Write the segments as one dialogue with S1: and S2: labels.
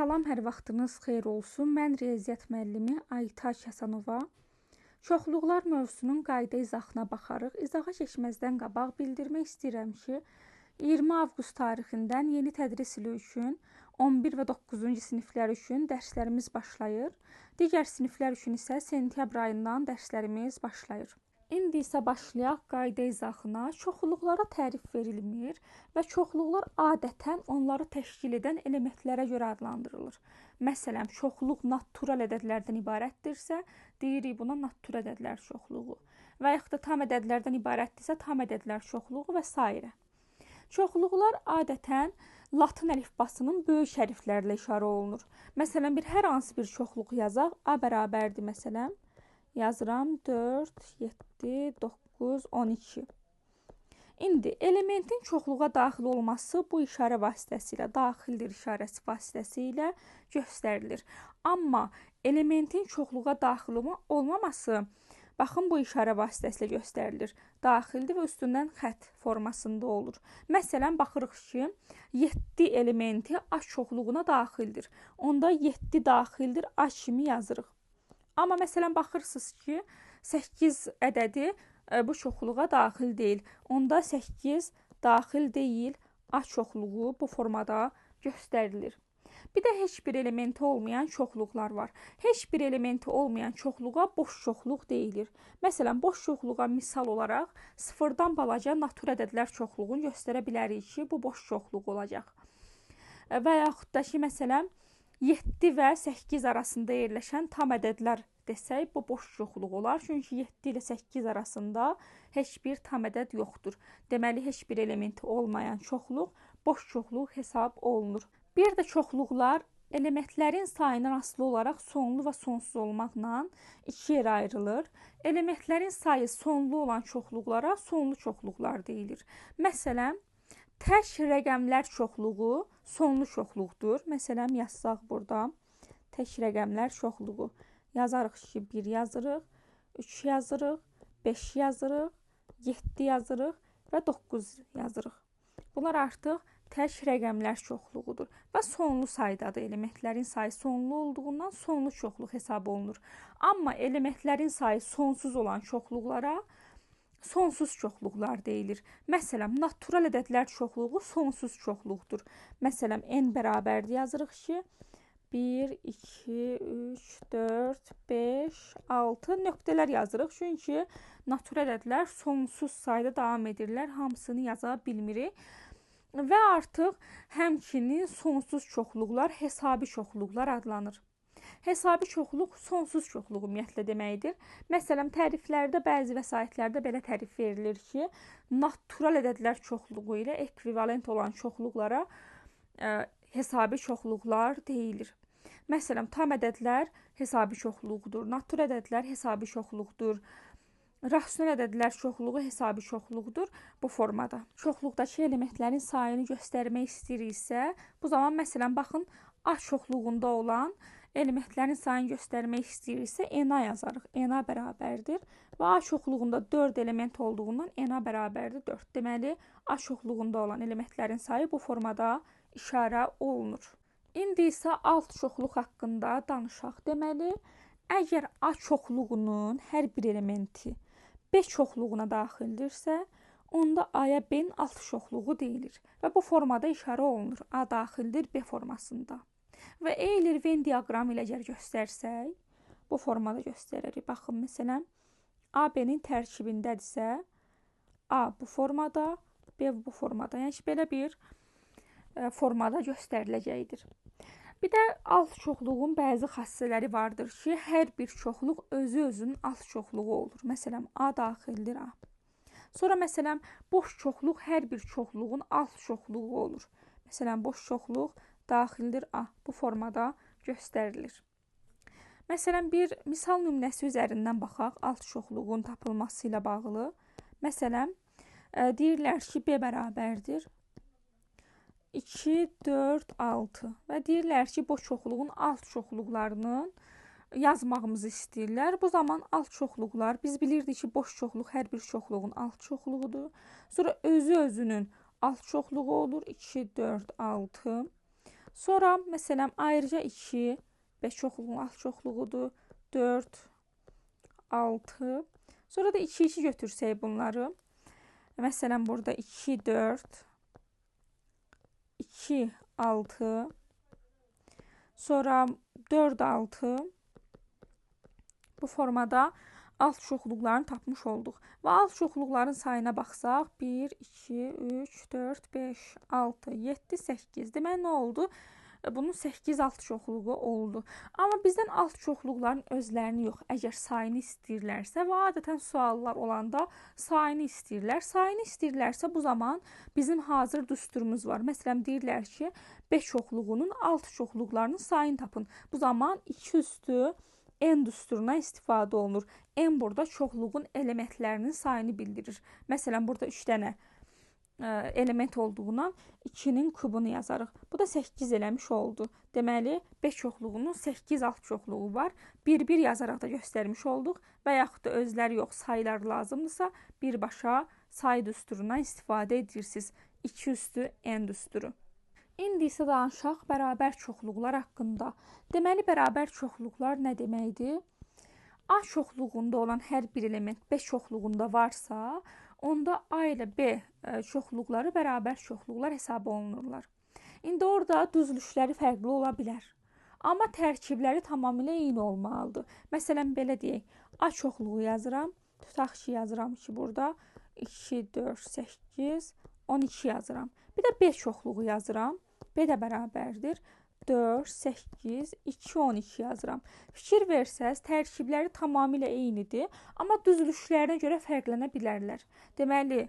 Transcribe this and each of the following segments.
S1: Salam, hər vaxtınız xeyir olsun. Mən riyaziyyat müəllimi Aytaç Həsənova. Çoxluqlar mövzusunun qayda izahına baxarıq. İzaha keçməzdən qabaq bildirmək istəyirəm ki, 20 avqust tarixindən yeni tədris ili üçün 11 və 9-cu siniflər üçün dərslərimiz başlayır. Digər siniflər üçün isə sentyabr ayından dərslərimiz başlayır. İndi isə başlayaq qayda izahına. Çoxluqlara tərif verilmir və çoxluqlar adətən onları təşkil edən elementlərə görə adlandırılır. Məsələn, çoxluq natural ədədlərdən ibarətdirsə, deyirik buna natural ədədlər çoxluğu. Və yaxud da tam ədədlərdən ibarətdirsə, tam ədədlər çoxluğu və s. Çoxluqlar adətən latın əlifbasının böyük hərflərlə işarə olunur. Məsələn, hər hansı bir çoxluq yazaq, A bərabərdir məsələn. Yazıram 4, 7, 9, 12. İndi elementin çoxluğa daxil olması bu işarə vasitəsilə, daxildir işarəsi vasitəsilə göstərilir. Amma elementin çoxluğa daxil olmaması, baxın bu işarə vasitəsilə göstərilir. Daxildir və üstündən xətt formasında olur. Məsələn, baxırıq ki, 7 elementi A çoxluğuna daxildir. Onda 7 daxildir A kimi yazırıq. Amma məsələn, baxırsınız ki, 8 ədədi bu çoxluğa daxil deyil. Onda 8 daxil deyil, A çoxluğu bu formada göstərilir. Bir də heç bir elementi olmayan çoxluqlar var. Heç bir elementi olmayan çoxluğa boş çoxluq deyilir. Məsələn, boş çoxluğa misal olaraq sıfırdan balaca natural ədədlər çoxluğunu göstərə bilərik ki, bu boş çoxluq olacaq. Və yaxud da ki, məsələn, 7 və 8 arasında yerləşən tam ədədlər desək, bu boş çoxluq olar. Çünki 7 ilə 8 arasında heç bir tam ədəd yoxdur. Deməli, heç bir elementi olmayan çoxluq boş çoxluq hesab olunur. Bir də çoxluqlar elementlərin sayından asılı olaraq sonlu və sonsuz olmaqla iki yerə ayrılır. Elementlərin sayı sonlu olan çoxluqlara sonlu çoxluqlar deyilir. Məsələn, tək rəqəmlər çoxluğu sonlu çoxluqdur. Məsələn, yazsaq burada tək rəqəmlər çoxluğu. Yazarıq ki, 1 yazırıq, 3 yazırıq, 5 yazırıq, 7 yazırıq və 9 yazırıq. Bunlar artıq tək rəqəmlər çoxluğudur və sonlu saydadır. Elementlərin sayı sonlu olduğundan sonlu çoxluq hesab olunur. Amma elementlərin sayı sonsuz olan çoxluqlara sonsuz çoxluqlar deyilir. Məsələn, natural ədədlər çoxluğu sonsuz çoxluqdur. Məsələn, n bərabərdir yazırıq ki, 1, 2, 3, 4, 5, 6 nöqtələr yazırıq. Çünki natural ədədlər sonsuz sayda davam edirlər. Hamısını yaza bilmirik. Və artıq həmçinin sonsuz çoxluqlar hesabi çoxluqlar adlanır. Hesabi çoxluq sonsuz çoxluq ümumiyyətlə deməkdir. Məsələn, təriflərdə, bəzi vəsaitlərdə belə tərif verilir ki, natural ədədlər çoxluğu ilə ekvivalent olan çoxluqlara hesabi çoxluqlar deyilir. Məsələn, tam ədədlər hesabi çoxluqdur, natural ədədlər hesabi çoxluqdur, rasional ədədlər çoxluğu hesabi çoxluqdur bu formada. Çoxluqdakı elementlərin sayını göstərmək istəyiriksə, bu zaman məsələn, baxın, A çoxluğunda olan elementlərin sayını göstərmək istəyiriksə, NA yazarıq. NA bərabərdir və A çoxluğunda 4 element olduğundan NA bərabərdir 4. Deməli, A çoxluğunda olan elementlərin sayı bu formada işarə olunur. İndi isə alt çoxluq haqqında danışaq. Deməli, əgər A çoxluğunun hər bir elementi B çoxluğuna daxildirsə, onda A-ya B-nin alt çoxluğu deyilir və bu formada işarə olunur. A daxildir B formasında. Və Euler-Venn diaqramı ilə əgər göstərsək, bu formada göstəririk. Baxın, məsələn, A B-nin tərkibindədirsə, A bu formada, B bu formada. Yəni ki, belə bir formada göstəriləcəkdir. Bir də alt çoxluğun bəzi xassələri vardır ki, hər bir çoxluq özü-özünün alt çoxluğu olur. Məsələn, A daxildir A. Sonra, məsələn, boş çoxluq hər bir çoxluğun alt çoxluğu olur. Məsələn, boş çoxluq daxildir A. Bu formada göstərilir. Məsələn, bir misal nümunəsi üzərindən baxaq alt çoxluğun tapılması ilə bağlı. Məsələn, deyirlər ki, B bərabərdir 2, 4, 6 və deyirlər ki, bu çoxluğun alt çoxluqlarının yazmağımızı istəyirlər. Bu zaman alt çoxluqlar, biz bilirdik ki, boş çoxluq hər bir çoxluğun alt çoxluğudur. Sonra özü-özünün alt çoxluğu olur 2, 4, 6. Sonra, məsələn, ayrıca 2, B çoxluğunun alt çoxluğudur. 4, 6. Sonra da 2, 2 götürsək bunları. Məsələn, burada 2, 4, 2, 6. Sonra 4, 6. Bu formada alt çoxluqlarını tapmış olduq. Və alt çoxluqların sayına baxsaq, 1, 2, 3, 4, 5, 6, 7, 8. Deməli, nə oldu? Bunun 8 alt çoxluğu oldu. Amma bizdən alt çoxluqların özlərini yox, əgər sayını istəyirlərsə və adətən suallar olanda sayını istəyirlər. Sayını istəyirlərsə bu zaman bizim hazır düsturumuz var. Məsələn, deyirlər ki, B çoxluğunun alt çoxluqlarının sayını tapın. Bu zaman 2 üstü N düsturuna istifadə olunur. N burada çoxluğun elementlərinin sayını bildirir. Məsələn, burada 3 dənə element olduğundan 2-nin kubunu yazarıq. Bu da 8 eləmiş oldu. Deməli, B çoxluğunun 8 alt çoxluğu var. 1-1 yazaraq da göstərmiş olduq və yaxud da özləri yox, saylar lazımdırsa, birbaşa say düsturundan istifadə edirsiniz. 2 üstü N düsturu. İndi isə danışaq bərabər çoxluqlar haqqında. Deməli, bərabər çoxluqlar nə deməkdir? A çoxluğunda olan hər bir element B çoxluğunda varsa, onda A ilə B çoxluqları bərabər çoxluqlar hesab olunurlar. İndi orada düzülüşləri fərqli ola bilər. Amma tərkibləri tamamilə eyni olmalıdır. Məsələn, belə deyək, A çoxluğu yazıram. Tutaq ki, yazıram ki, burada 2, 4, 8, 12 yazıram. Bir də B çoxluğu yazıram. B də bərabərdir. 4, 8, 2, 12 yazıram. Fikir versəz, tərkibləri tamamilə eynidir, amma düzülüşlərinə görə fərqlənə bilərlər. Deməli,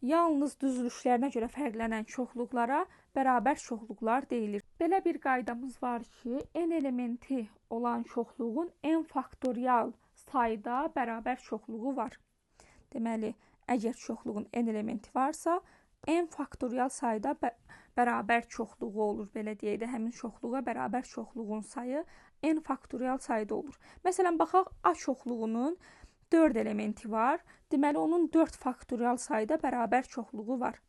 S1: yalnız düzülüşlərinə görə fərqlənən çoxluqlara bərabər çoxluqlar deyilir. Belə bir qaydamız var ki, n elementi olan çoxluğun n faktorial sayda bərabər çoxluğu var. Deməli, əgər çoxluğun n elementi varsa, n faktorial sayda bərabər çoxluğu olur. Belə deyək də, həmin çoxluğa bərabər çoxluğun sayı n faktorial sayda olur. Məsələn, baxaq, A çoxluğunun 4 elementi var. Deməli, onun 4 faktorial sayda bərabər çoxluğu var.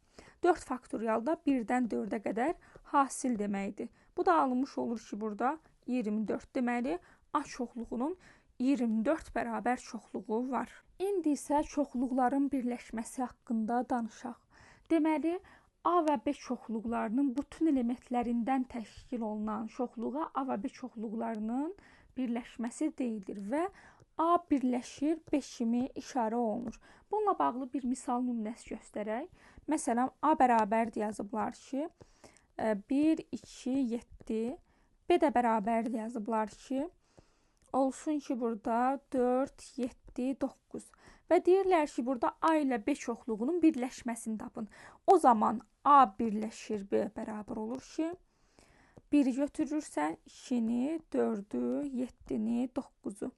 S1: 4 faktorial da 1-dən 4-ə qədər hasil deməkdir. Bu da alınmış olur ki, burada 24. Deməli, A çoxluğunun 24 bərabər çoxluğu var. İndi isə çoxluqların birləşməsi haqqında danışaq. Deməli, A və B çoxluqlarının bütün elementlərindən təşkil olunan çoxluğa A və B çoxluqlarının birləşməsi deyilir və A birləşir B kimi işarə olunur. Bununla bağlı bir misal nümunəsi göstərək. Məsələn, A bərabərdir yazıblar ki, 1, 2, 7. B də bərabərdir yazıblar ki, olsun ki, burada 4, 7, 9. Və deyirlər ki, burada A ilə B çoxluğunun birləşməsini tapın. O zaman A birləşir B bərabər olur ki, 1-i götürürsən, 2-ni, 4-ü, 7-ni, 9-u.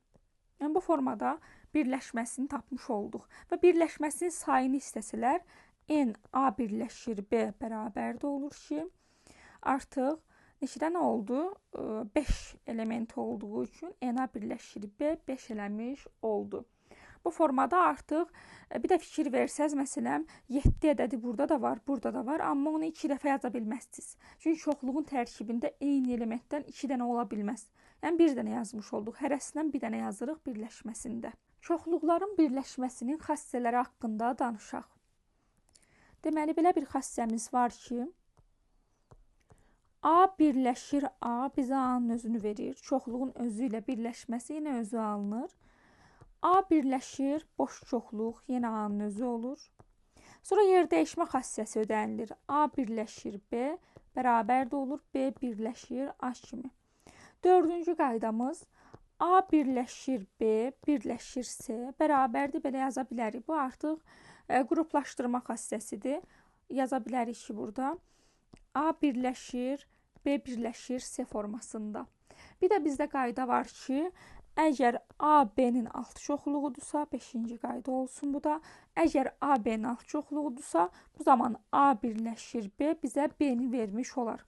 S1: Yəni, bu formada birləşməsini tapmış olduq. Və birləşməsinin sayını istəsələr, N A birləşir B bərabər də olur ki, artıq neçə dənə oldu? 5 elementi olduğu üçün N A birləşir B 5 eləmiş oldu. Bu formada artıq bir də fikir versəz, məsələn, 7 ədədi burada da var, burada da var, amma onu 2 dəfə yaza bilməzsiniz. Çünki çoxluğun tərkibində eyni elementdən 2 dənə ola bilməz. Yəni, 1 dənə yazmış olduq. Hərəsindən 1 dənə yazırıq birləşməsində. Çoxluqların birləşməsinin xassələri haqqında danışaq. Deməli, belə bir xassəmiz var ki, A birləşir A bizə A-nın özünü verir. Çoxluğun özü ilə birləşməsi yenə özü alınır. A birləşir, boş çoxluq yenə A-nın özü olur. Sonra yer dəyişmə xassəsi ödənilir. A birləşir B bərabər də olur. B birləşir A kimi. Dördüncü qaydamız A birləşir B birləşir C bərabərdir. Belə yaza bilərik. Bu artıq qruplaşdırma xassəsidir. Yaza bilərik ki, burada A birləşir, B birləşir C formasında. Bir də bizdə qayda var ki, əgər A B-nin alt çoxluğudursa, 5-ci qayda olsun bu da. Əgər A B-nin alt çoxluğudursa, bu zaman A birləşir B bizə B-ni vermiş olar.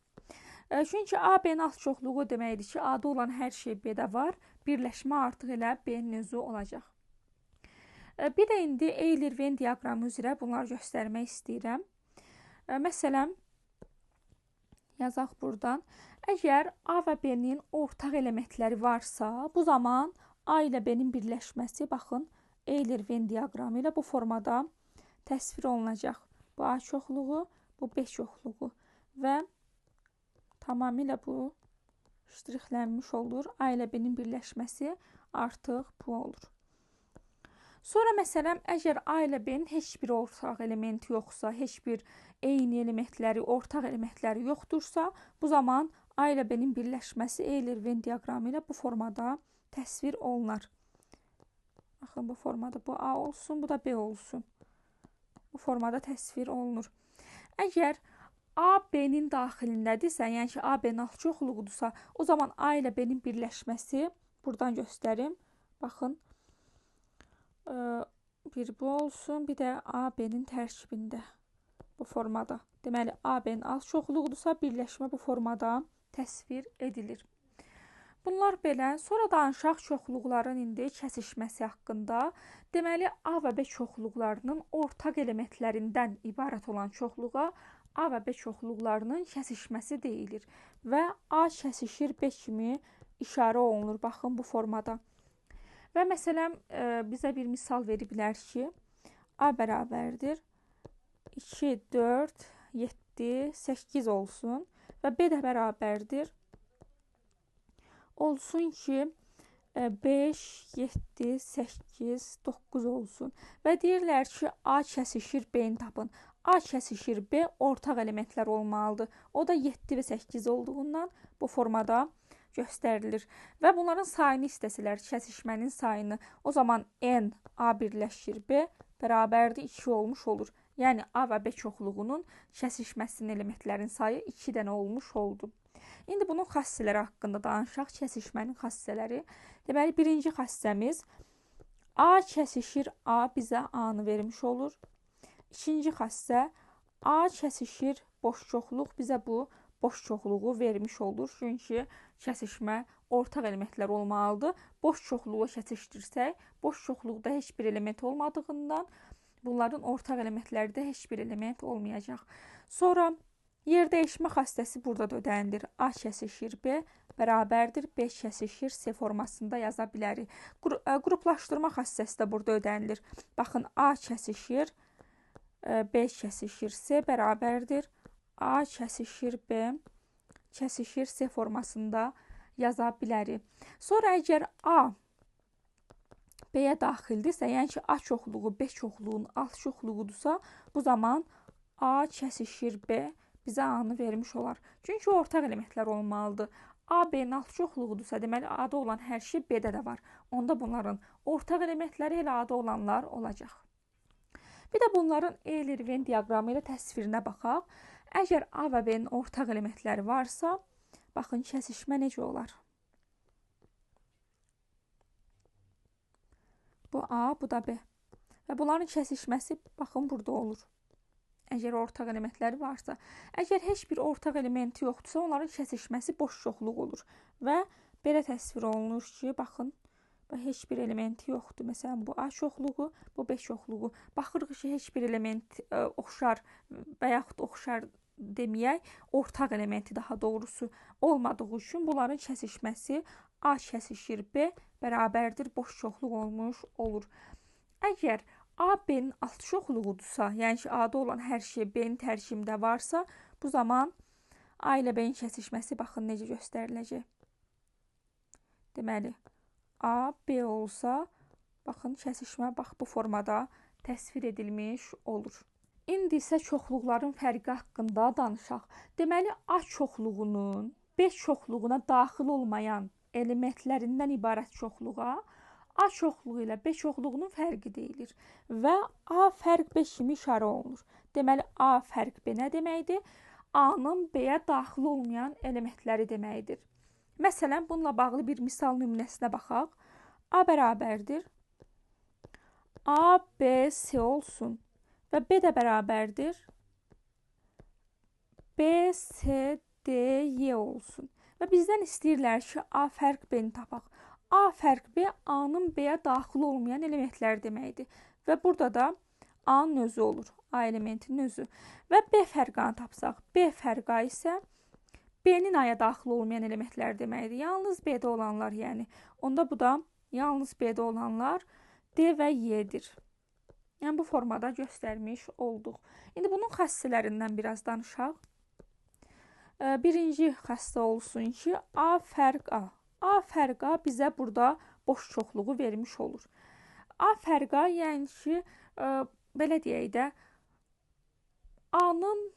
S1: Çünki A B-nin alt çoxluğu deməkdir ki, A-da olan hər şey B-də var. Birləşmə artıq elə B-nin özü olacaq. Bir də indi Euler-Venn diaqramı üzrə bunları göstərmək istəyirəm. Məsələn, Yazaq buradan. Əgər A və B-nin ortaq elementləri varsa, bu zaman A ilə B-nin birləşməsi, baxın, Euler-Venn diaqramı ilə bu formada təsvir olunacaq. Bu A çoxluğu, bu B çoxluğu və tamamilə bu ştrixlənmiş olur. A ilə B-nin birləşməsi artıq bu olur. Sonra məsələn, əgər A ilə B-nin heç bir ortaq elementi yoxsa, heç bir eyni elementləri, ortaq elementləri yoxdursa, bu zaman A ilə B-nin birləşməsi Euler-Venn diaqramı ilə bu formada təsvir olunar. Baxın, bu formada bu A olsun, bu da B olsun. Bu formada təsvir olunur. Əgər A B-nin daxilindədirsə, yəni ki, A B-nin alt çoxluğudursa, o zaman A ilə B-nin birləşməsi, buradan göstərim. Baxın, bir bu olsun, bir də A B-nin tərkibində bu formada. Deməli, A B-nin alt çoxluğudursa, birləşmə bu formada təsvir edilir. Bunlar belə. Sonra danışaq çoxluqların indi kəsişməsi haqqında. Deməli, A və B çoxluqlarının ortaq elementlərindən ibarət olan çoxluğa A və B çoxluqlarının kəsişməsi deyilir və A kəsişir B kimi işarə olunur. Baxın, bu formada. Və məsələn, bizə bir misal veriblər ki, A bərabərdir 2, 4, 7, 8 olsun və B də bərabərdir olsun ki, 5, 7, 8, 9 olsun. Və deyirlər ki, A kəsişir B-ni tapın. A kəsişir B ortaq elementlər olmalıdır. O da 7 və 8 olduğundan bu formada göstərilir. Və bunların sayını istəsələr, kəsişmənin sayını, o zaman N A birləşir B bərabərdir 2 olmuş olur. Yəni A və B çoxluğunun kəsişməsinin elementlərin sayı 2 dənə olmuş oldu. İndi bunun xassələri haqqında danışaq, kəsişmənin xassələri. Deməli, birinci xassəmiz A kəsişir A bizə A-nı vermiş olur. İkinci xassə A kəsişir boş çoxluq bizə bu boş çoxluğu vermiş olur. Çünki kəsişmə ortaq elementlər olmalıdır. Boş çoxluğu kəsişdirsək, boş çoxluqda heç bir element olmadığından bunların ortaq elementləri də heç bir element olmayacaq. Sonra yer dəyişmə xassəsi burada da ödənilir. A kəsişir B bərabərdir B kəsişir C formasında yaza bilərik. Qruplaşdırma xassəsi də burada ödənilir. Baxın, A kəsişir B kəsişir C bərabərdir A kəsişir B kəsişir C formasında yaza bilərik. Sonra əgər A B-yə daxildirsə, yəni ki, A çoxluğu B çoxluğunun alt çoxluğudursa, bu zaman A kəsişir B bizə A-nı vermiş olar. Çünki ortaq elementlər olmalıdır. A B-nin alt çoxluğudursa, deməli A-da olan hər şey B-də də var. Onda bunların ortaq elementləri elə A-da olanlar olacaq. Bir də bunların Euler-Venn diaqramı ilə təsvirinə baxaq. Əgər A və B-nin ortaq elementləri varsa, baxın, kəsişmə necə olar? Bu A, bu da B. Və bunların kəsişməsi, baxın, burada olur. Əgər ortaq elementləri varsa. Əgər heç bir ortaq elementi yoxdursa, onların kəsişməsi boş çoxluq olur. Və belə təsvir olunur ki, baxın, heç bir elementi yoxdur. Məsələn, bu A çoxluğu, bu B çoxluğu. Baxırıq ki, heç bir element oxşar və yaxud oxşar deməyək, ortaq elementi daha doğrusu olmadığı üçün bunların kəsişməsi A kəsişir B bərabərdir boş çoxluq olmuş olur. Əgər A B-nin alt çoxluğudursa, yəni ki, A-da olan hər şey B-nin tərkibində varsa, bu zaman A ilə B-nin kəsişməsi baxın necə göstəriləcək. Deməli, A, B olsa, baxın, kəsişmə bax bu formada təsvir edilmiş olur. İndi isə çoxluqların fərqi haqqında danışaq. Deməli, A çoxluğunun B çoxluğuna daxil olmayan elementlərindən ibarət çoxluğa A çoxluğu ilə B çoxluğunun fərqi deyilir və A fərq B kimi işarə olunur. Deməli, A fərq B nə deməkdir? A-nın B-yə daxil olmayan elementləri deməkdir. Məsələn, bununla bağlı bir misal nümunəsinə baxaq. A bərabərdir A, B, C olsun və B də bərabərdir B, C, D, Y olsun. Və bizdən istəyirlər ki, A fərq B-ni tapaq. A fərq B, A-nın B-yə daxil olmayan elementlər deməkdir. Və burada da A-nın özü olur. A elementinin özü. Və B fərq A-nı tapsaq. B fərq A isə B-nin A-ya daxil olmayan elementlər deməkdir. Yalnız B-də olanlar, yəni. Onda bu da yalnız B-də olanlar D və Y-dir. Yəni, bu formada göstərmiş olduq. İndi bunun xassələrindən biraz danışaq. Birinci xassə olsun ki, A fərq A. A fərq A bizə burada boş çoxluğu vermiş olur. A fərq A, yəni ki, belə deyək də, A-nın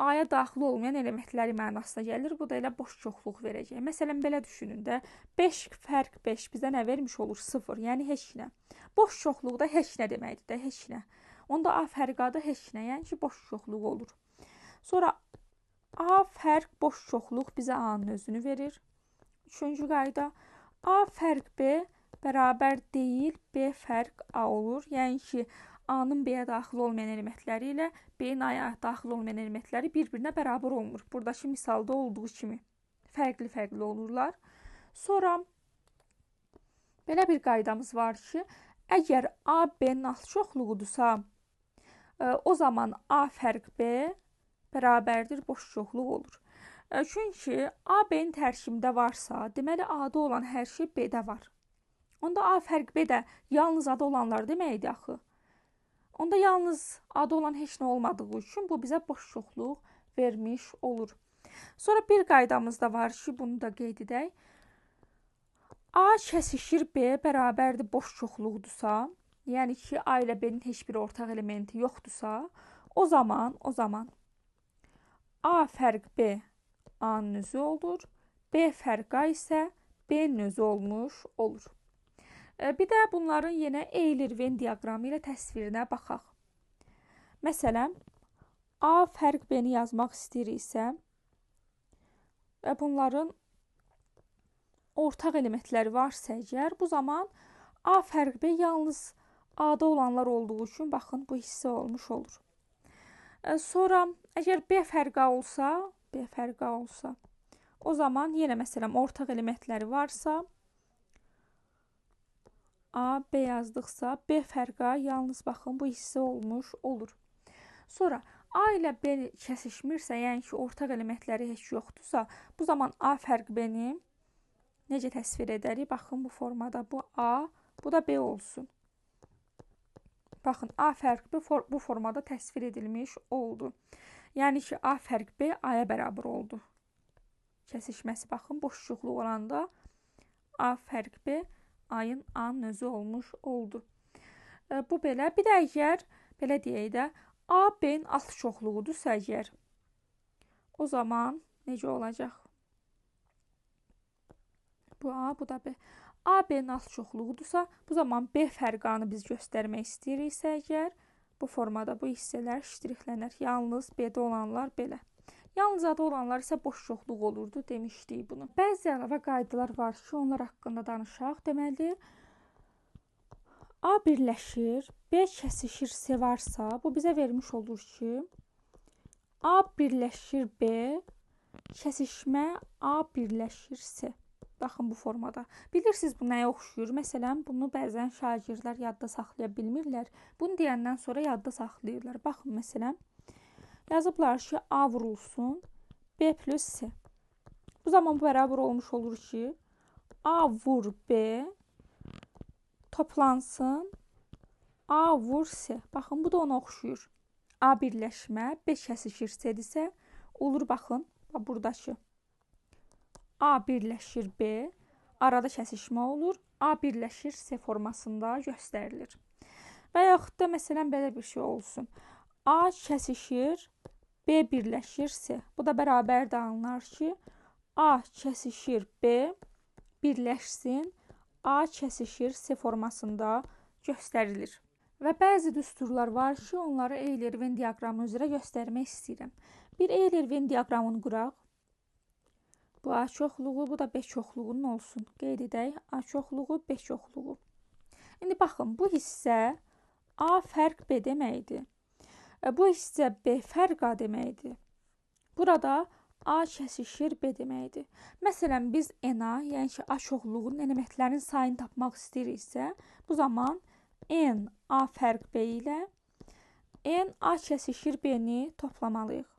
S1: A-ya daxil olmayan elementləri mənasına gəlir. Bu da elə boş çoxluq verəcək. Məsələn, belə düşünün də, 5 fərq 5 bizə nə vermiş olur? 0, yəni heç nə. Boş çoxluq da heç nə deməkdir də, heç nə. Onda A fərq A da heç nə, yəni ki, boş çoxluq olur. Sonra A fərq boş çoxluq bizə A-nın özünü verir. Üçüncü qayda, A fərq B bərabər deyil, B fərq A olur. Yəni ki, A-nın B-yə daxil olmayan elementləri ilə B-nin A-ya daxil olmayan elementləri bir-birinə bərabər olmur. Buradakı misalda olduğu kimi fərqli-fərqli olurlar. Sonra belə bir qaydamız var ki, əgər A B-nin alt çoxluğudursa, o zaman A fərq B bərabərdir, boş çoxluq olur. Çünki A B-nin tərkibində varsa, deməli A-da olan hər şey B-də var. Onda A fərq B də yalnız A-da olanlar deməkdir axı. Onda yalnız A-da olan heç nə olmadığı üçün bu bizə boş çoxluq vermiş olur. Sonra bir qaydamız da var ki, bunu da qeyd edək. A kəsişir B bərabərdir boş çoxluqdursa, yəni ki, A ilə B-nin heç bir ortaq elementi yoxdursa, o zaman A fərq B A-nın özü olur, B fərq A isə B-nin özü olmuş olur. Bir də bunların yenə Euler-Venn diaqramı ilə təsvirinə baxaq. Məsələn, A fərq B-ni yazmaq istəyiriksə və bunların ortaq elementləri varsa əgər, bu zaman A fərq B yalnız A-da olanlar olduğu üçün, baxın, bu hissə olmuş olur. Sonra, əgər B fərq A olsa, o zaman yenə məsələn, ortaq elementləri varsa, A, B yazdıqsa, B fərq A yalnız baxın, bu hissə olmuş olur. Sonra A ilə B kəsişmirsə, yəni ki, ortaq elementləri heç yoxdursa, bu zaman A fərq B-ni necə təsvir edərik? Baxın, bu formada bu A, bu da B olsun. Baxın, A fərq B bu formada təsvir edilmiş oldu. Yəni ki, A fərq B A-ya bərabər oldu. Kəsişməsi, baxın, boş çoxluq olanda A fərq B ayın A-nın özü olmuş oldu. Bu belə. Bir də əgər, belə deyək də, A, B-nin alt çoxluğudursa əgər, o zaman necə olacaq? Bu A, bu da B. A, B-nin alt çoxluğudursa, bu zaman B fərq A-nı biz göstərmək istəyiriksə əgər, bu formada bu hissələr ştrixlənər. Yalnız B-də olanlar belə. Yalnız A-da olanlar isə boş çoxluq olurdu demişdik bunu. Bəzi əlavə qaydalar var ki, onlar haqqında danışaq. Deməli, A birləşir, B kəsişir, C varsa, bu bizə vermiş olur ki, A birləşir B, kəsişmə A birləşir C. Baxın bu formada. Bilirsiniz bu nəyə oxşuyur? Məsələn, bunu bəzən şagirdlər yadda saxlaya bilmirlər. Bunu deyəndən sonra yadda saxlayırlar. Baxın, məsələn, yazıblar ki, A vurulsun, B plus C. Bu zaman bu bərabər olmuş olur ki, A vur B toplansın, A vur C. Baxın, bu da ona oxşuyur. A birləşmə, B kəsişir C-dirsə, olur, baxın, buradakı. A birləşir B, arada kəsişmə olur, A birləşir C formasında göstərilir. Və yaxud da, məsələn, belə bir şey olsun. A kəsişir, B birləşir C. Bu da bərabərdir anlar ki, A kəsişir B birləşsin, A kəsişir C formasında göstərilir. Və bəzi düsturlar var ki, onları Euler-Venn diaqramı üzrə göstərmək istəyirəm. Bir Euler-Venn diaqramını quraq. Bu A çoxluğu, bu da B çoxluğunun olsun. Qeyd edək, A çoxluğu, B çoxluğu. İndi baxın, bu hissə A fərq B deməkdir. Bu hissə B fərq A deməkdir. Burada A kəsişir B deməkdir. Məsələn, biz NA, yəni ki, A çoxluğunun elementlərinin sayını tapmaq istəyiriksə, bu zaman N A fərq B ilə N A kəsişir B-ni toplamalıyıq.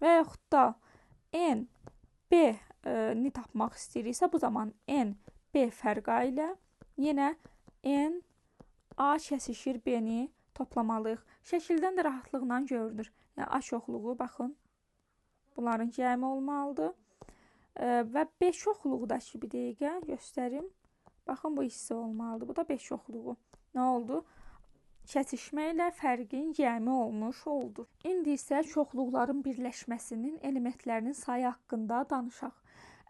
S1: Və yaxud da N B-ni tapmaq istəyiriksə, bu zaman N B fərq A ilə yenə N A kəsişir B-ni toplamalıyıq. Şəkildən də rahatlıqla görünür. Yəni, A çoxluğu, baxın, bunların cəmi olmalıdır. Və B çoxluğu da ki, bir dəqiqə göstərim. Baxın, bu hissə olmalıdır. Bu da B çoxluğu. Nə oldu? Kəsişmə ilə fərqin cəmi olmuş oldu. İndi isə çoxluqların birləşməsinin elementlərinin sayı haqqında danışaq.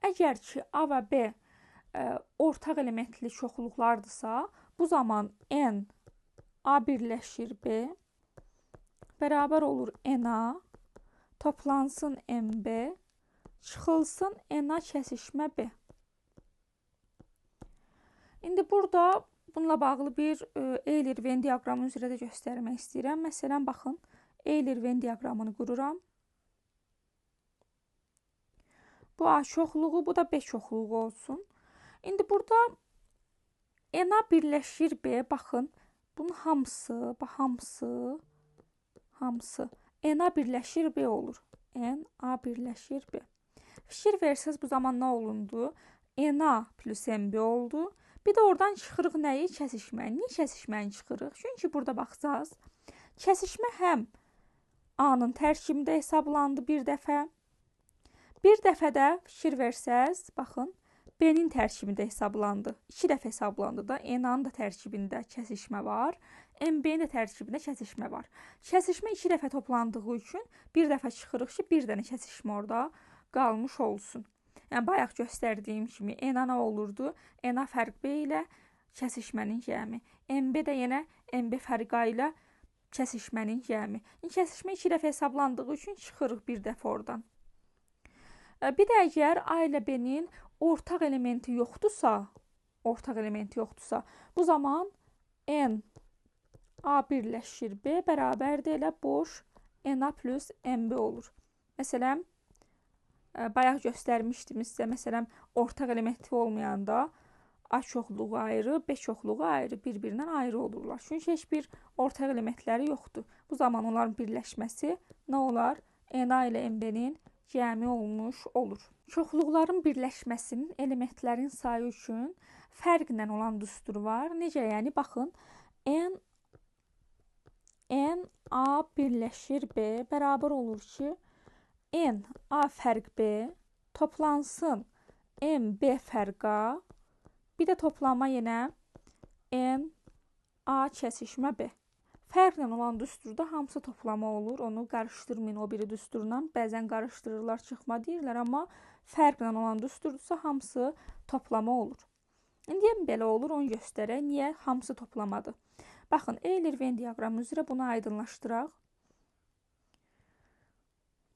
S1: Əgər ki, A və B ortaq elementli çoxluqlardırsa, bu zaman N A birləşir B bərabər olur NA, toplansın MB, çıxılsın NA kəsişmə B. İndi burada bununla bağlı bir Euler-Venn diaqramı üzrə də göstərmək istəyirəm. Məsələn, baxın, Euler-Venn diaqramını qururam. Bu A çoxluğu, bu da B çoxluğu olsun. İndi burada NA birləşir B, baxın, bunun hamısı, hamısı NA birləşir B olur. NA birləşir B. Fikir versəz, bu zaman nə olundu? NA plus MB oldu. Bir də oradan çıxırıq nəyi? Kəsişməni. Niyə kəsişməni çıxırıq? Çünki burada baxsaz, kəsişmə həm A-nın tərkibində hesablandı bir dəfə. Bir dəfə də fikir versəz, baxın, B-nin tərkibində hesablandı. İki dəfə hesablandı da. NA-nın da tərkibində kəsişmə var. MB-nin də tərkibində kəsişmə var. Kəsişmə iki dəfə toplandığı üçün bir dəfə çıxırıq ki, bir dənə kəsişmə orada qalmış olsun. Yəni, bayaq göstərdiyim kimi NA nə olurdu? NA fərq B ilə kəsişmənin cəmi. MB də yenə MB fərq A ilə kəsişmənin cəmi. Kəsişmə iki dəfə hesablandığı üçün çıxırıq bir dəfə oradan. Bir də əgər A ilə B-nin ortaq elementi yoxdursa, bu zaman N A birləşir B bərabərdir elə boş NA plus MB olur. Məsələn, bayaq göstərmişdim sizə, məsələn, ortaq elementi olmayanda A çoxluğu ayrı, B çoxluğu ayrı, bir-birindən ayrı olurlar. Çünki heç bir ortaq elementləri yoxdur. Bu zaman onların birləşməsi nə olar? NA ilə MB-nin cəmi olmuş olur. Çoxluqların birləşməsinin elementlərin sayı üçün fərqlə olan düstur var. Necə yəni? Baxın, N A birləşir B bərabər olur ki, N A fərq B toplansın M B fərq A, bir də toplama yenə N A kəsişmə B. Fərqlə olan düsturda hamısı toplama olur. Onu qarışdırmayın o biri düsturla. Bəzən qarışdırırlar, çıxma deyirlər, amma fərqlə olan düsturdursa hamısı toplama olur. İndi belə olur, onu göstərək. Niyə hamısı toplamadır? Baxın, Euler-Venn diaqramı üzrə bunu aydınlaşdıraq.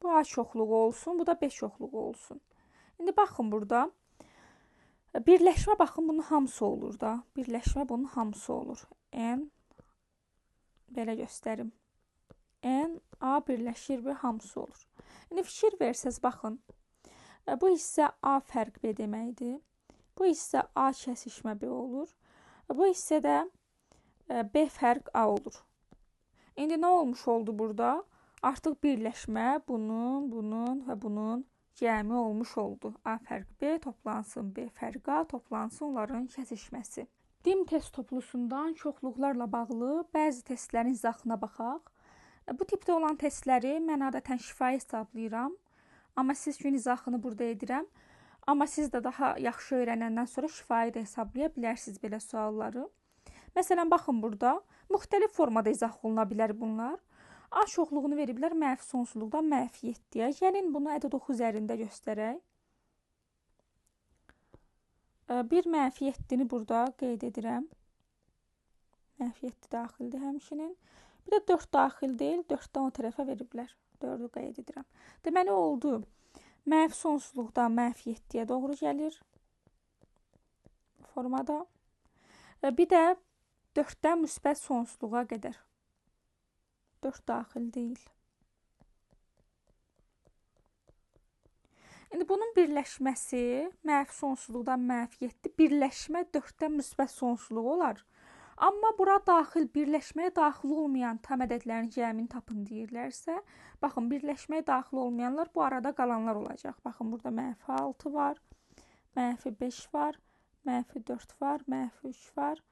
S1: Bu A çoxluğu olsun, bu da B çoxluğu olsun. İndi baxın burada. Birləşmə, baxın, bunun hamısı olur da. Birləşmə bunun hamısı olur. N, belə göstərim. N, A birləşir və hamısı olur. İndi fikir versəz, baxın. Bu hissə A fərq B deməkdir. Bu hissə A kəsişmə B olur. Bu hissə də B fərq A olur. İndi nə olmuş oldu burada? Artıq birləşmə bunun, bunun və bunun cəmi olmuş oldu. A fərq B toplansın, B fərq A toplansın, onların kəsişməsi. DİM test toplusundan çoxluqlarla bağlı bəzi testlərin izahına baxaq. Bu tipdə olan testləri mən adətən şifahi hesablayıram. Amma siz üçün izahını burada edirəm. Amma siz də daha yaxşı öyrənəndən sonra şifahi də hesablaya bilərsiniz belə sualları. Məsələn, baxın burada müxtəlif formada izah oluna bilər bunlar. A çoxluğunu veriblər mənfi sonsuzluqdan mənfi 7-yə. Gəlin bunu ədəd oxu üzərində göstərək. Bir mənfi 7-ni burada qeyd edirəm. Mənfi 7 daxildir həmçinin. Bir də 4 daxil deyil, 4-dən o tərəfə veriblər. 4-ü qeyd edirəm. Deməli oldu. Mənfi sonsuzluqdan mənfi 7-yə doğru gəlir formada. Bir də 4-dən müsbət sonsuzluğa qədər. 4 daxil deyil. İndi bunun birləşməsi mənfi sonsuzluqdan mənfi 7, birləşmə 4-dən müsbət sonsuzluq olar. Amma bura daxil, birləşməyə daxil olmayan tam ədədlərin cəmini tapın deyirlərsə, baxın, birləşməyə daxil olmayanlar bu arada qalanlar olacaq. Baxın, burada mənfi 6 var, mənfi 5 var, mənfi 4 var, mənfi 3 var.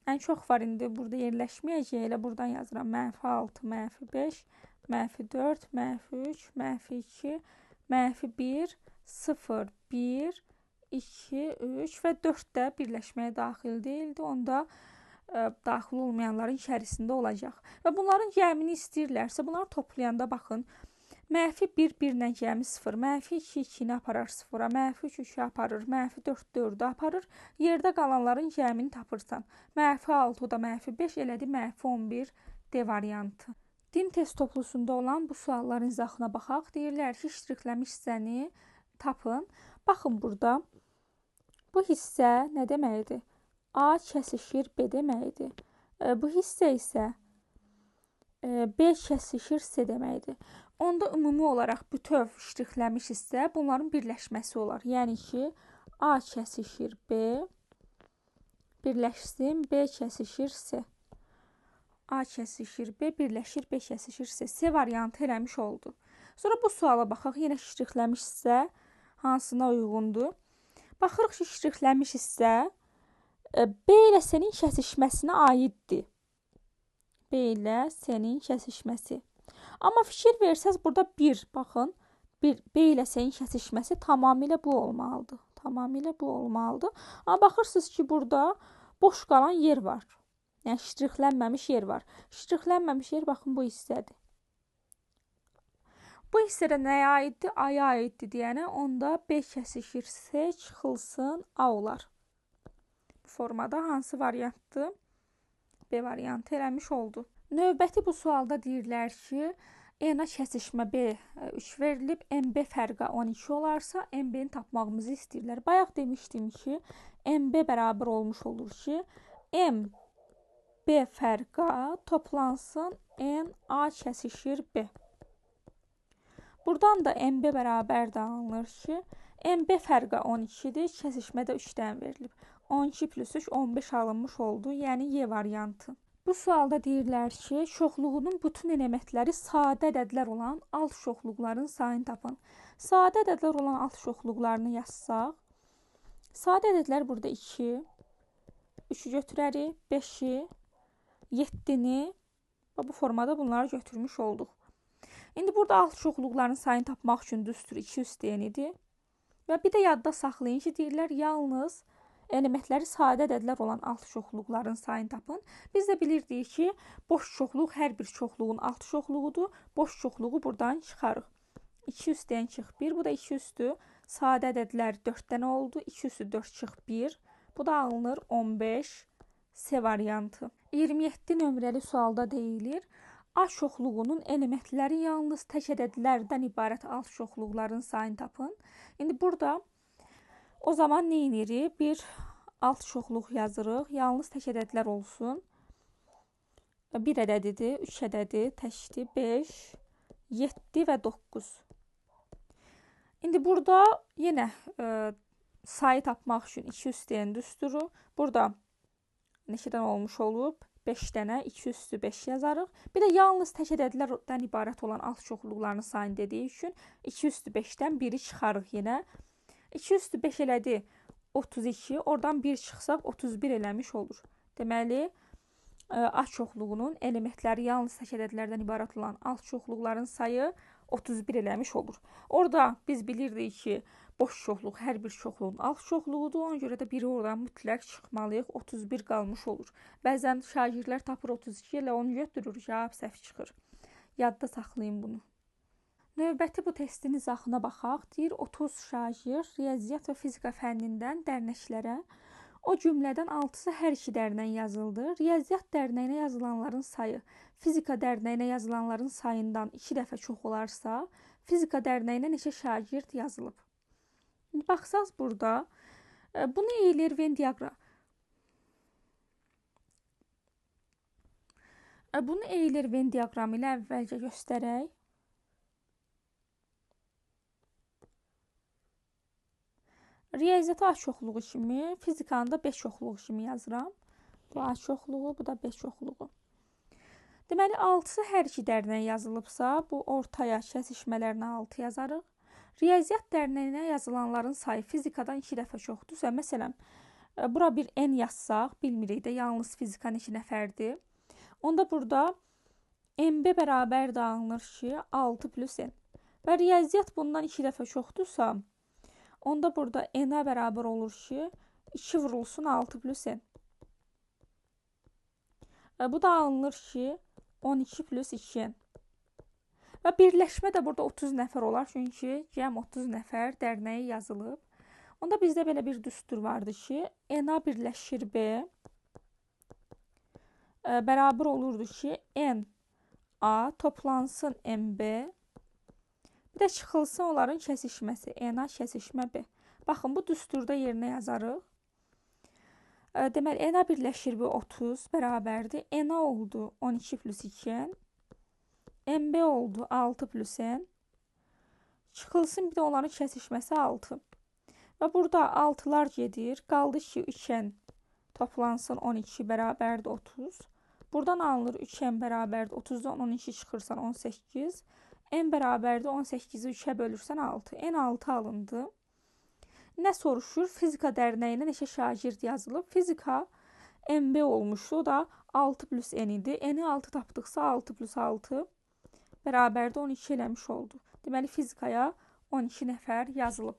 S1: Ən çox var indi burada yerləşməyəcək, elə buradan yazıram. Mənfi 6, mənfi 5, mənfi 4, mənfi 3, mənfi 2, mənfi 1, 0, 1, 2, 3 və 4 də birləşməyə daxil deyildi. Onda daxil olmayanların içərisində olacaq. Və bunların cəmini istəyirlərsə, bunları toplayanda baxın, mənfi 1, 1 ilə cəmi 0, mənfi 2, 2-ni aparar 0-a, mənfi 3, 3-ü aparır, mənfi 4, 4-ü aparır. Yerdə qalanların cəmini tapırsan. Mənfi 6, o da mənfi 5, elədi mənfi 11 D variantı. Din test toplusunda olan bu sualların izahına baxaq. Deyirlər ki, ştrixlənmiş hissəni tapın. Baxın burada, bu hissə nə deməkdir? A kəsişir B deməkdir. Bu hissə isə B kəsişir C deməkdir. Onda ümumi olaraq bütöv ştrixlənmiş hissə bunların birləşməsi olar. Yəni ki, A kəsişir B birləşsin, B kəsişir C. A kəsişir B birləşir, B kəsişir C. C variantı eləmiş oldu. Sonra bu suala baxaq. Yenə ştrixlənmiş hissə hansına uyğundur? Baxırıq ki, ştrixlənmiş hissə B ilə C-nin kəsişməsinə aiddir. B ilə C-nin kəsişməsi. Amma fikir versəz, burada 1, baxın, B ilə C-nin kəsişməsi tamamilə bu olmalıdır. Tamamilə bu olmalıdır. Amma baxırsınız ki, burada boş qalan yer var. Yəni, ştrixlənməmiş yer var. Ştrixlənməmiş yer, baxın, bu hissədir. Bu hissədə nəyə aiddir? A-ya aiddir deyənə, onda B kəsişir C çıxılsın A olar. Bu formada hansı variantdır? B variantı eləmiş oldu. Növbəti bu sualda deyirlər ki, N-a kəsişmə B 3 verilib, MB fərqə 12 olarsa, MB-ni tapmağımızı istəyirlər. Bayaq demişdim ki, MB bərabər olmuş olur ki, MB fərqə toplansın, N A kəsişir B. Buradan da MB bərabər də alınır ki, MB fərqə 12-dir, kəsişmədə 3 dənə verilib. 12 plus 3, 15 alınmış oldu, yəni Y variantı. Bu sualda deyirlər ki, çoxluğunun bütün elementləri sadə ədədlər olan alt çoxluqların sayını tapın. Sadə ədədlər olan alt çoxluqlarını yazsaq, sadə ədədlər burada 2, 3-ü götürərik, 5-i, 7-ni və bu formada bunları götürmüş olduq. İndi burada alt çoxluqların sayını tapmaq üçün düstur 2 üstü n idi. Və bir də yadda saxlayın ki, deyirlər yalnız elementləri sadə ədədlər olan alt çoxluqların sayını tapın. Biz də bilirdik ki, boş çoxluq hər bir çoxluğun alt çoxluğudur. Boş çoxluğu buradan çıxarıq. 2 üstü n çıx 1, bu da 2 üstü sadə ədədlər 4 dənə oldu. 2 üstü 4 çıx 1, bu da alınır 15 C variantı. 27 nömrəli sualda deyilir, A çoxluğunun elementləri yalnız tək ədədlərdən ibarət alt çoxluqların sayını tapın. İndi burada o zaman nə edirik? Bir alt çoxluq yazırıq. Yalnız tək ədədlər olsun. 1 ədədidir, 3 ədədi, təkdir, 5, 7 və 9. İndi burada yenə sayı tapmaq üçün 2 üstü n düsturu. Burada neçə dənə olmuş olub? 5 dənə, 2 üstü 5 yazarıq. Bir də yalnız tək ədədlərdən ibarət olan alt çoxluqlarının sayını dediyi üçün 2 üstü 5-dən 1-i çıxarıq yenə. 2 üstü 5 elədi 32, oradan 1 çıxsaq 31 eləmiş olur. Deməli, A çoxluğunun elementləri yalnız tək ədədlərdən ibarət olan alt çoxluqların sayı 31 eləmiş olur. Orada biz bilirdik ki, boş çoxluq hər bir çoxluğun alt çoxluğudur. Ona görə də biri oradan mütləq çıxmalıyıq. 31 qalmış olur. Bəzən şagirdlər tapır 32, elə onu götürür, cavab səhv çıxır. Yadda saxlayın bunu. Növbəti bu testin izahına baxaq. Deyir, 30 şagird riyaziyyat və fizika fənnindən dərnəklərə, o cümlədən 6-sı hər iki dərnək yazıldı. Riyaziyyat dərnəyinə yazılanların sayı fizika dərnəyinə yazılanların sayından 2 dəfə çox olarsa, fizika dərnəyinə neçə şagird yazılıb? Baxsaz burada, bunu Euler Venn diaqramı. Bunu Euler Venn diaqramı ilə əvvəlcə göstərək. Riyaziyyatı A çoxluğu kimi, fizikanı da B çoxluğu kimi yazıram. Bu A çoxluğu, bu da B çoxluğu. Deməli, 6-sı hər iki dərnəyə yazılıbsa, bu ortaya kəsişmələrinə 6 yazarıq. Riyaziyyat dərnəyinə yazılanların sayı fizikadan 2 dəfə çoxdursa, məsələn, bura bir N yazsaq, bilmirik də, yalnız fizika neçə nəfərdir. Onda burada MB bərabər də alınır ki, 6 plus N. Və riyaziyyat bundan 2 dəfə çoxdursa, onda burada N-a bərabər olur ki, 2 vurulsun 6 plus N. Bu da alınır ki, 12 plus 2N. Və birləşmə də burada 30 nəfər olar, çünki cəm 30 nəfər dərnəyə yazılıb. Onda bizdə belə bir düstur vardı ki, N-a birləşir B bərabər olurdu ki, N A toplansın MB, bir də çıxılsın onların kəsişməsi, N-a kəsişmə B. Baxın, bu düsturda yerinə yazarıq. Deməli, N-a birləşir B 30 bərabərdir. N-a oldu 12 plus 2N. MB oldu 6 plus N. Çıxılsın bir də onların kəsişməsi 6. Və burada 6-lar gedir. Qaldı ki, 3N toplansın 12 bərabərdir 30. Buradan alınır 3N bərabərdir 30-dan 12 çıxırsan 18. N bərabərdir 18-i 3-ə bölürsən 6. N 6 alındı. Nə soruşur? Fizika dərnəyinə neçə şagird yazılıb? Fizika MB olmuşdu. O da 6 plus N idi. N-i 6 tapdıqsa 6 plus 6 bərabərdir 12 eləmiş oldu. Deməli, fizikaya 12 nəfər yazılıb.